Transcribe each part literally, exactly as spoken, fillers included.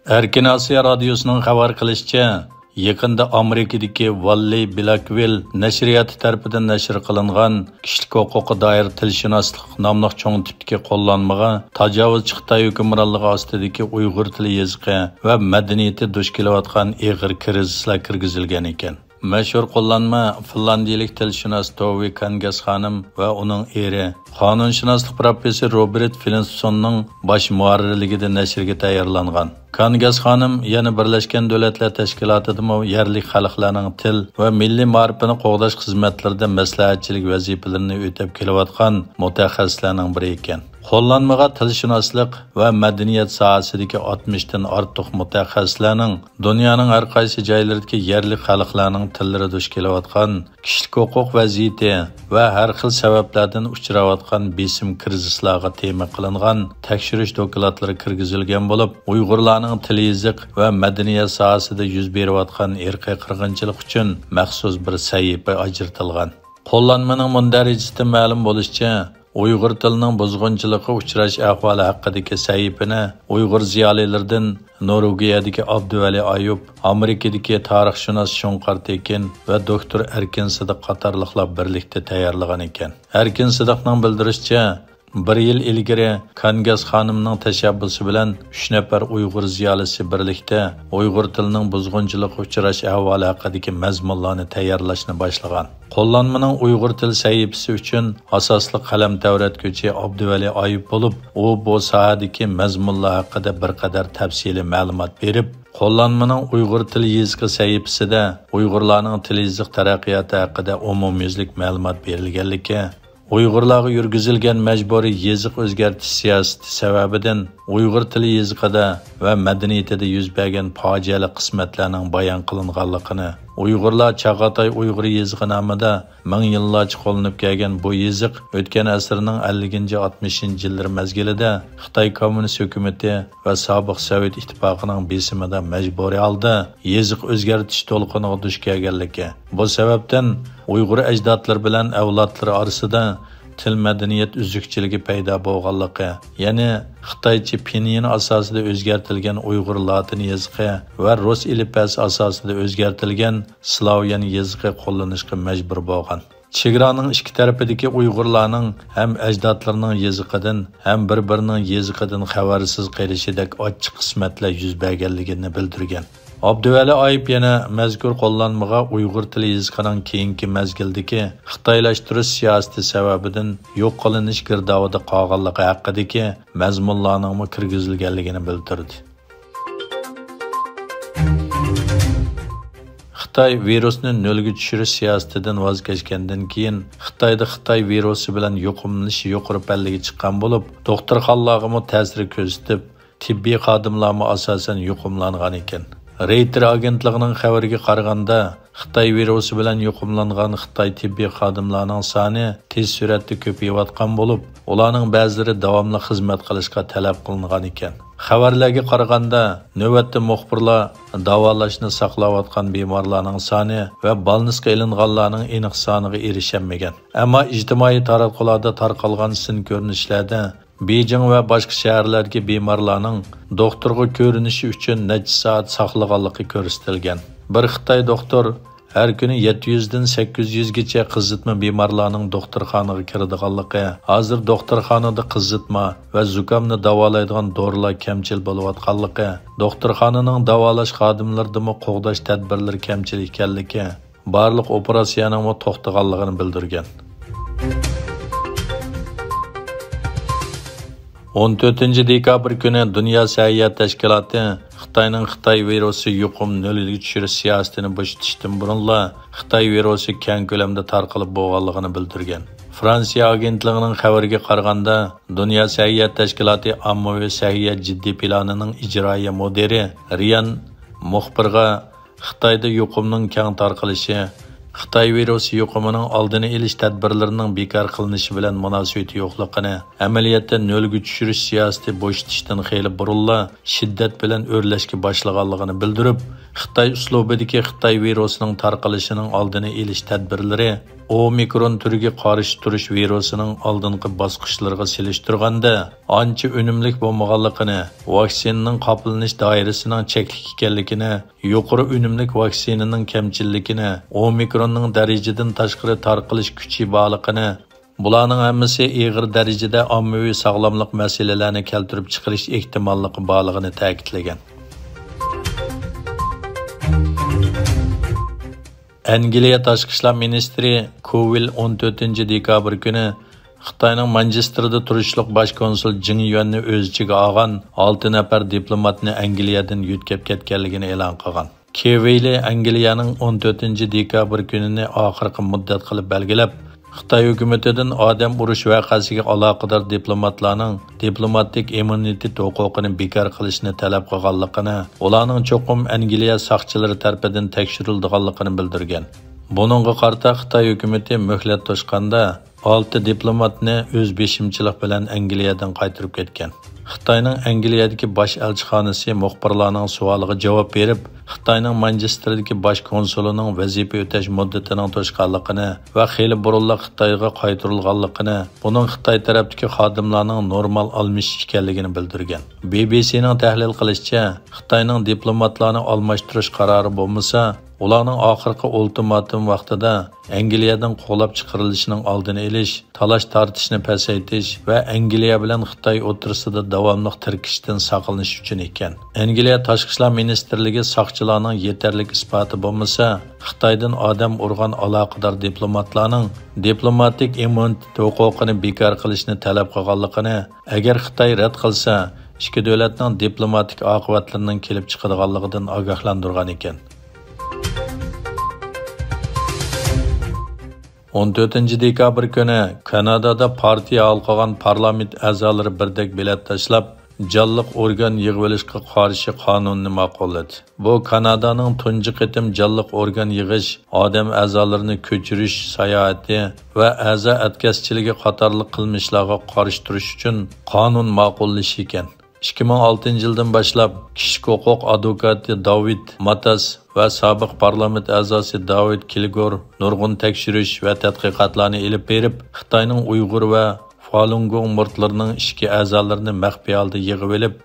ئەركىن ئاسىيا رادىيوسىنىڭ خەۋەر قىلىشىچە، يېقىندا ئامېرىكىدىكى ۋاللى بىلاكۋىل نەشرىياتى تەرىپىدىن نەشر قىلىنغان كىشىلىك ھوقۇققا دائىر تىلشۇناسلىق ناملىق چوڭ تىپتىكى قوللانمىغا تاجاۋۇزچى خىتاي ھۆكۈمرانلىقى ئاستىدىكى ئۇيغۇر تىلى يېزىقى ۋە مەدەنىيىتى دۇچ كېلىۋاتقان ئېغىر كىرىزىسلار كىرگۈزۈلگەن ئىكەن. مەشھۇر قوللانما فىنلاندىيىلىك تىلشۇناس توۋى كانگاس خانىم ۋە ئۇنىڭ ئېرى، قانۇنشۇناسلىق پروفېسسورى روبېرت فلىنسوننىڭ باش مۇھەررىرلىكىدە نەشرگە تەييارلانغان. كانگاس خانىم يەنە بىرلەشكەن دۆلەتلەر تەشكىلاتىدىمۇ يەرلىك خەلقلەرنىڭ تىل ۋە مىللىي مائارىپىنى قوغداش خىزمەتلىرىدە مەسلىھەتچىلىك ۋەزىپىلىرىنى ئۆتەپ كېلىۋاتقان مۇتەخەسسىسلەرنىڭ بىرى ئىكەن. قوللانمىغا تىلشۇناسلىق ۋە مەدەنىيەت ساھەسىدىكى ئاتمىشتىن ئارتۇق مۇتەخەسسىسلەرنىڭ دۇنيانىڭ ھەر قايسى جايلىرىدىكى يەرلىك خەلقلەرنىڭ تىللىرى دۇچ كېلىۋاتقان كىشىلىك ھوقۇق ۋەزىيىتى ۋە ھەر خىل سەۋەبلەردىن ئۇچراۋاتقان بېسىم كىرىزىسلارغا تېما قىلىنغان تەكشۈرۈش دوكلاتلىرى كىرگۈزۈلگەن بولۇپ، ئۇيغۇرلارنىڭ تىل يېزىق ۋە مەدەنىيەت ساھەسىدە يۈز بېرىۋاتقان ئىرقىي قىرغىنچىلىق ئۈچۈن مەخسۇس بىر سەھىپە ئاجرىتىلغان. قوللانمىنىڭ مۇندەرىجىسىدىن مەلۇم بولۇشىچە، ئۇيغۇر تىلىنىڭ بۇزغۇنچىلىققا ئۇچراش ئەھۋالى ھەققىدىكى سەھىپىنى ئۇيغۇر زىيالىيلىرىدىن نورۋېگىيەدىكى ئابدۇۋەلى ئايۇپ، ئامېرىكىدىكى تارىخشۇناس شۇڭقار تېكىن ۋە دوكتور ئەركىن سىدىق قاتارلىقلار بىرلىكتە تەييارلىغان ئىكەن. ئەركىن سىدىقنىڭ بىلدۈرۈشىچە، بىر يىل ئىلگىرى كانگاس خانىمنىڭ تەشەببۇسى بىلەن ئۈچ نەپەر ئۇيغۇر زىيالىيسى بىرلىكتە ئۇيغۇر تىلىنىڭ بۇزغۇنچىلىققا ئۇچراش ئەھۋالى ھەققىدىكى مەزمۇنلارنى تەييارلاشنى باشلىغان. قوللانمىنىڭ ئۇيغۇر تىل سەھىپىسى ئۈچۈن ئاساسلىق قەلەم تەۋرەتكۈچى ئابدۇۋەلى ئايۇپ بولۇپ، ئۇ بۇ ساھەدىكى مەزمۇنلار ھەققىدە بىر قەدەر تەپسىلىي مەلۇمات بېرىپ، قوللانمىنىڭ ئۇيغۇر تىلى يېزىقى سەھىپىسىدە ئۇيغۇرلارنىڭ تىل يېزىق تەرەققىياتى ھەققىدە ئومۇميۈزلۈك مەلۇمات بېرىلگەنلىكى، ئۇيغۇرلارغا يۈرگۈزۈلگەن مەجبۇرىي يېزىق ئۆزگەرتىش سىياسىتى سەۋەبىدىن ئۇيغۇر تىلى يېزىقىدا ۋە مەدەنىيىتىدە يۈز بەرگەن پاجىئەلىك قىسمەتلەرنىڭ بايان قىلىنغانلىقىنى، ئۇيغۇرلار چاغاتاي ئۇيغۇر يېزىقى نامىدا مىڭ يىللارچە قوللىنىپ كەلگەن بۇ يېزىق ئۆتكەن ئەسىرنىڭ ئەللىكىنچى، ئاتمىشىنچى يىللىرى مەزگىلىدە خىتاي كوممۇنىست ھۆكۈمىتى ۋە سابىق سوۋېت ئىتتىپاقىنىڭ بېسىمىدا مەجبۇرىي ھالدا يېزىق ئۆزگەرتىش دولقۇنىغا دۇچ كەلگەنلىكى، بۇ سەۋەبتىن ئۇيغۇر ئەجدادلىرى بىلەن ئەۋلادلىرى ئارىسىدا تىل مەدەنىيەت ئۈزۈكچىلىكى پەيدا بولغانلىقى، يەنى خىتايچە پىنيىن ئاساسىدا ئۆزگەرتىلگەن ئۇيغۇر لاتىن يېزىقى ۋە رۇس ئېلىپبەسى ئاساسىدا ئۆزگەرتىلگەن سلاۋيان يېزىقى قوللىنىشقا مەجبۇر بولغان. چېگرانىڭ ئىككى تەرىپىدىكى ئۇيغۇرلارنىڭ ھەم ئەجدادلىرىنىڭ يېزىقىدىن، ھەم بىر-بىرىنىڭ يېزىقىدىن خەۋەرسىز قېلىشىدەك ئاچچىق قىسمەتلەر يۈز بەرگەنلىكىنى بىلدۈرگەن. ئابدۇۋەلى ئايۇپ يەنە مەزكۇر قوللانمىغا ئۇيغۇر تىلى يېزىقىنىڭ كېيىنكى مەزگىلدىكى خىتايلاشتۇرۇش سىياسىتى سەۋەبىدىن يوق قىلىنىش گىردابىدا قالغانلىقى ھەققىدىكى مەزمۇنلارنىڭمۇ كىرگۈزۈلگەنلىكىنى بىلدۈردى. خىتاي ۋىرۇسنى نۆلگە چۈشۈرۈش سىياسىتىدىن ۋاز كەچكەندىن كېيىن، خىتايدا خىتاي ۋىرۇسى بىلەن يۇقۇملىنىش يۇقىرى پەللىگە چىققان بولۇپ، دوختۇرخانىلارغىمۇ تەسىر كۆرسىتىپ، تېببىي خادىملارمۇ ئاساسەن يۇقۇملانغان ئىكەن. رېيتېر ئاگېنتلىقىنىڭ خەۋىرىگە قارىغاندا، خىتاي ۋىرۇسى بىلەن يۇقۇملانغان خىتاي تېببىي خادىملارنىڭ سانى تېز سۈرئەتتە كۆپىيىۋاتقان بولۇپ، ئۇلارنىڭ بەزىلىرى داۋاملىق خىزمەت قىلىشقا تەلەپ قىلىنغان ئىكەن. خەۋەرلەرگە قارىغاندا، نۆۋەتتە مۇخبىرلار داۋالاشنى ساقلاۋاتقان بىمارلارنىڭ سانى ۋە بالنىسقا ئېلىنغانلارنىڭ ئېنىق سانىغا ئېرىشەلمىگەن. ئەمما ئىجتىمائىي تاراتقۇلاردا تارقالغان سىن كۆرۈنۈشلەردە بېيجىڭ ۋە باشقا شەھەرلەردىكى بىمارلارنىڭ دوختۇرغا كۆرۈنۈشى ئۈچۈن نەچچە سائەت ساقلىغانلىقى كۆرسىتىلگەن. بىر خىتاي دوختۇر ھەر كۈنى يەتتە يۈزدىن سەككىز يۈزگىچە قىزىتما بىمارلارنىڭ دوختۇرخانىغا كىرىدىغانلىقى، ھازىر دوختۇرخانىدا قىزىتما ۋە زۇكامنى داۋالايدىغان دورىلار كەمچىل بولۇۋاتقانلىقى، دوختۇرخانىنىڭ داۋالاش خادىملىرىدىمۇ قوغداش تەدبىرلىرى كەمچىل ئىكەنلىكى، بارلىق ئوپېراتسىيەنىڭمۇ توختىغانلىقىنى بىلدۈرگەن. ئون تۆتىنچى دېكابىر كۈنى دۇنيا سەھىيە تەشكىلاتى خىتاينىڭ خىتاي ۋىرۇسى يۇقۇم نۆلگە چۈشۈرۈش سىياسىتىنى بوشىتىشتىن بۇرۇنلا خىتاي ۋىرۇسى كەڭ كۆلەمدە تارقىلىپ بولغانلىقىنى بىلدۈرگەن. فرانسىيە ئاگېنتلىقىنىڭ خەۋىرىگە قارىغاندا، دۇنيا سەھىيە تەشكىلاتى ئاممىۋى سەھىيە جىددىي پىلانىنىڭ ئىجرائىيە مۇدىرى رىيان مۇخبىرغا خىتايدا يۇقۇمنىڭ كەڭ تارقىلىشى، خىتاي ۋىرۇسى يۇقۇمىنىڭ ئالدىنى ئېلىش تەدبىرلىرىنىڭ بىكار قىلىنىشى بىلەن مۇناسىۋىتى يوقلۇقىنى، ئەمەلىيەتتە نۆلگە چۈشۈرۈش سىياسىتى بوشىتىشتىن خېلى بۇرۇنلا شىددەت بىلەن ئۆرلەشكە باشلىغانلىقىنى بىلدۈرۈپ، خىتاي ئۇسلۇبىدىكى خىتاي ۋىرۇسىنىڭ تارقىلىشىنىڭ ئالدىنى ئېلىش تەدبىرلىرى ئومىكرون تۈرىگە قارشى تۇرۇش ۋىرۇسىنىڭ ئالدىنقى باسقۇچلىرىغا سېلىشتۇرغاندا ئانچە ئۈنۈملۈك بولمىغانلىقىنى، ۋاكسىنىنىڭ قاپلىنىش دائىرىسىنىڭ چەكلىك ئىكەنلىكىنى، يۇقىرى ئۈنۈملۈك ۋاكسىنىنىڭ كەمچىللىكىنى، ئومىكروننىڭ دەرىجىدىن تاشقىرى تارقىلىش كۈچى بارلىقىنى، بۇلارنىڭ ھەممىسى ئېغىر دەرىجىدە ئاممىۋى ساغلاملىق مەسىلىلەرنى كەلتۈرۈپ چىقىرىش ئېھتىماللىقى بارلىقىنى تەكىتلىگەن. ئەنگلىيە تاشقى ئىشلار مىنىستىرى كوۋىل ئون تۆتىنچى دېكابىر كۈنى خىتاينىڭ مانچېستېردا تۇرۇشلۇق باش كونسۇل جېڭ يۈەننى ئۆز ئىچىگە ئالغان ئالتە نەپەر دىپلوماتنى ئەنگلىيەدىن يۆتكەپ كەتكەنلىكىنى ئېلان قىلغان. كېۋېيلى ئەنگلىيەنىڭ ئون تۆتىنچى دېكابىر كۈنىنى ئاخىرقى مۇددەت قىلىپ بەلگىلەپ، خىتاي ھۆكۈمىتىدىن ئادەم ئۇرۇش ۋەقەسىگە ئالاقىدار دىپلوماتلارنىڭ دىپلوماتىك ئىممۇنىتېت ھوقۇقىنى بىكار قىلىشنى تەلەپ قىلغانلىقىنى، ئۇلارنىڭ چوقۇم ئەنگلىيە ساقچىلىرى تەرىپىدىن تەكشۈرۈلىدىغانلىقىنى بىلدۈرگەن. بۇنىڭغا قارىتا خىتاي ھۆكۈمىتى مۆھلەت توشقاندا، ئالتە دىپلوماتنى ئۆز بېشىمچىلىق بىلەن ئەنگلىيەدىن قايتۇرۇپ كەتكەن. خىتاينىڭ ئەنگلىيەدىكى باش ئەلچىخانىسى مۇخبىرلارنىڭ سوئالىغا جاۋاب بېرىپ، خىتاينىڭ مانچېستېردىكى باش كونسۇلىنىڭ ۋەزىپە ئۆتەش مۇددىتىنىڭ توشقانلىقىنى ۋە خېلى بۇرۇنلا خىتايغا قايتۇرۇلغانلىقىنى، بۇنىڭ خىتاي تەرەپتىكى خادىملارنىڭ نورمال ئالمىشىش ئىكەنلىكىنى بىلدۈرگەن. بى بى سىنىڭ تەھلىل قىلىشىچە، خىتاينىڭ دىپلوماتلارنى ئالماشتۇرۇش قارارى بولمىسا، ئۇلارنىڭ ئاخىرقى ئۇلتىماتوم ۋاقتىدا ئەنگلىيەدىن قوغلاپ چىقىرىلىشىنىڭ ئالدىنى ئېلىش، تالاش-تارتىشنى پەسەيتىش ۋە ئەنگلىيە بىلەن خىتاي ئوتتۇرىسىدا داۋاملىق تىركىشىشتىن ساقلىنىش ئۈچۈن ئىكەن. ئەنگلىيە تاشقى ئىشلار مىنىستىرلىكى ساقچىلارنىڭ يېتەرلىك ئىسپاتى بولمىسا، خىتايدىن ئادەم ئۇرغان ئالاقىدار دىپلوماتلارنىڭ دىپلوماتىك ئىممۇنىتېت ھوقۇقىنى بىكار قىلىشنى تەلەپ قىلغانلىقىنى، ئەگەر خىتاي رەت قىلسا، ئىككى دۆلەتنىڭ دىپلوماتىك ئاقىۋەتلىرىنىڭ كېلىپ چىقىدىغانلىقىدىن ئاگاھلاندۇرغان ئىكەن. ئون تۆتىنچى دېكابىر كۈنى كانادادا پارتىيە ھالقىغان پارلامېنت ئەزالىرى بىردەك بېلەت تاشلاپ، جانلىق ئورگان يىغىۋېلىشقا قارشى قانۇننى ماقۇللىدى. بۇ كانادانىڭ تۇنجى قېتىم جانلىق ئورگان يىغىش، ئادەم ئەزالىرىنى كۆچۈرۈش ساياھىتى ۋە ئەزا ئەتكەسچىلىكى قاتارلىق قىلمىشلارغا قارشى تۇرۇش ئۈچۈن قانۇن ماقۇللىشى ئىكەن. ئىككى مىڭ ئالتىنچى يىلدىن باشلاپ كىشىلىك ھوقۇق ئادۋوكاتى داۋىد ماتاس ۋە سابىق پارلامېنت ئەزاسى داۋىد كىلگور نۇرغۇن تەكشۈرۈش ۋە تەتقىقاتلارنى ئېلىپ بېرىپ، خىتاينىڭ ئۇيغۇر ۋە فالۇنگوڭ مۇرىتلىرىنىڭ ئىچكى ئەزالىرىنى مەخپىي ھالدا يىغىۋېلىپ،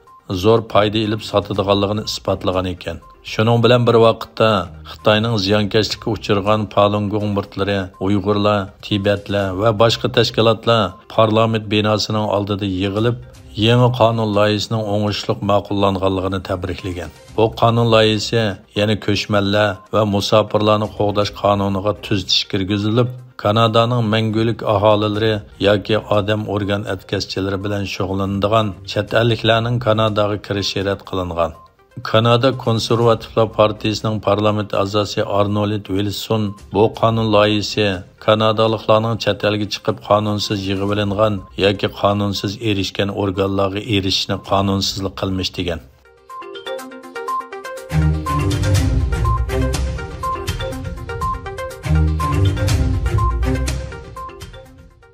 زور پايدا ئېلىپ ساتىدىغانلىقىنى ئىسپاتلىغان ئىكەن. شۇنىڭ بىلەن بىر ۋاقىتتا، خىتاينىڭ زىيانكەشلىككە ئۇچرىغان پالۇنگوڭ مۇرىتلىرى، ئۇيغۇرلار، تىبەتلەر ۋە باشقا تەشكىلاتلار پارلامېنت بىناسىنىڭ ئالدىدا يىغىلىپ، يېڭى قانۇن لايىھىسىنىڭ ئوڭۇشلۇق ماقۇللانغانلىقىنى تەبرىكلىگەن. بۇ قانۇن لايىھىسى يەنە كۆچمەنلەر ۋە مۇساپىرلارنى قوغداش قانۇنىغا تۈزىتىش كىرگۈزۈلۈپ، كانادانىڭ مەڭگۈلۈك ئاھالىلىرى ياكى ئادەم ئورگان ئەتكەسچىلىرى بىلەن شۇغۇللىنىدىغان چەت ئەللىكلەرنىڭ كاناداغا كىرىشى رەت قىلىنغان. كانادا كونسېرۋاتىپلار پارتىيىسىنىڭ پارلامېنت ئەزاسى ئارنولد ۋىلسون بۇ قانۇن لايىھىسى كانادالىقلارنىڭ چەت ئەلگە چىقىپ قانۇنسىز يىغىۋېلىنغان ياكى قانۇنسىز ئېرىشكەن ئورگانلارغا ئېرىشىشنى قانۇنسىزلىق قىلمىش دېگەن.